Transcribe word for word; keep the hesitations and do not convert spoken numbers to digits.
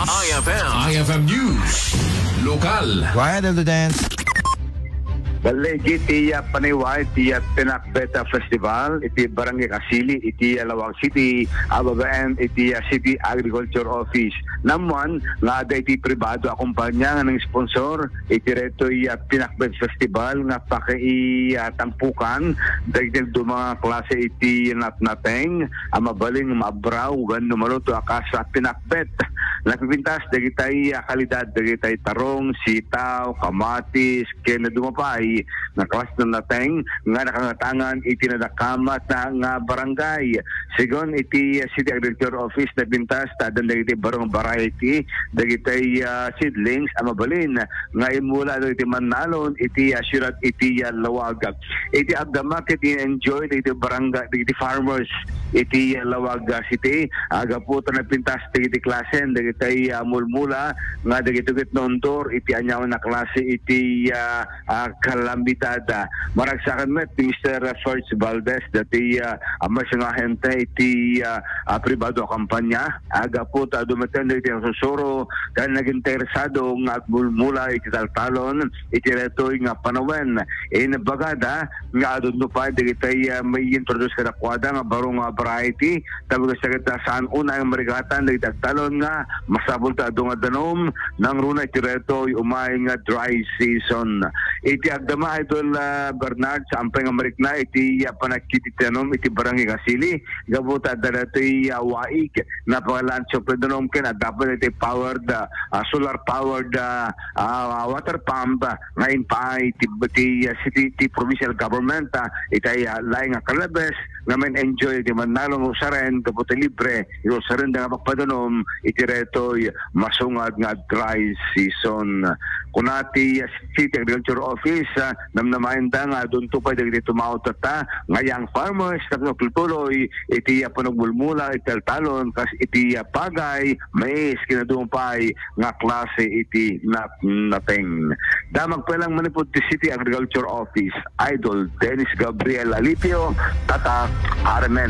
I F M. I F M News. Lokal. Go ahead, Elder Dan. Balay iti, ah, paniway iti, ah, Pinakbet, ah, Festival iti Barangay Casili iti, ah, Laoag City, a babaen iti, ah, City Agriculture Office. Namwan nga adda iti pribado a kumpanya nga nang-sponsor iti daytoy, ah, Pinakbet Festival nga paki-, ah, tampukan dagiti duma nga klase iti natnateng a mabalin nga maabraw wenno maluto a kas a pinakbet. Napipintas dagitay, ah, kalidad dagitay tarong, sitaw, kamatis, ken duma pay nga klase natnateng nga nakangatangan iti nadakamat na nga barangay. Segun iti, ah, City Agriculture Office, napintas ta addan dagiti baro nga variety dagitay, ah, seedlings a mabalin nga immula dagiti mannalon iti, ah, siudad iti, ah, Laoag. Iti agdama ket in-enjoy dagiti barangay, dagiti farmers iti, ah, Laoag, ah, City, a gapu ta napintas dagiti klasen dagitay, ah, mulmula nga dagitoy ket naundor iti aniaman a klase iti, ah, ah, kalamidad. Maragsakan met ni Mister Ferch Valdez, dati, ah, a maysa nga ahente iti, ah, ah, pribado a kampanya. A gapu ta dumaten dagiti nasusuro ken naginteresado nga agmulmula iti taltalon iti daytoy nga panawen. Inbagada nga adun pay dagitay, ah, mai-introduce kadakuada nga baro nga variety, tapno kasta ket saan unay nga marigatan dagiti agtalon nga masapul ta adu nga danum nangruna iti daytoy umay nga dry season. Iti agdama, Idol, ah, Bernard, saan pay nga marikna iti, ah, panagkit iti danum iti Barangay Casili, gapu ta adda daytoy, ah, waig, napakalaan supply danum ken adda pay daytoy powered, ah, ah, solar powered, ah, ah, water pump, ah, nga impaay ti, ti, ah, city, ti provincial government, ah, itay, ah, laing a kalabes nga man-enjoy ti mannalon usaren gapu ta libre, usaren da nga pagpadanum iti daytoy masungad nga dry season. Kuna ti, ah, City Agriculture Office, ah, namnamaenda nga adunto pay dagiti tumao tatta nga young farmers tapno agtutuloy iti, ah, panagmulmula iti taltalon kas iti, ah, pagay, mais, ken adu pay nga klase iti natnateng. Damag pay lang manipud ti City Agriculture Office, Idol Dennis Gabriel Alipio, Tatak R M N.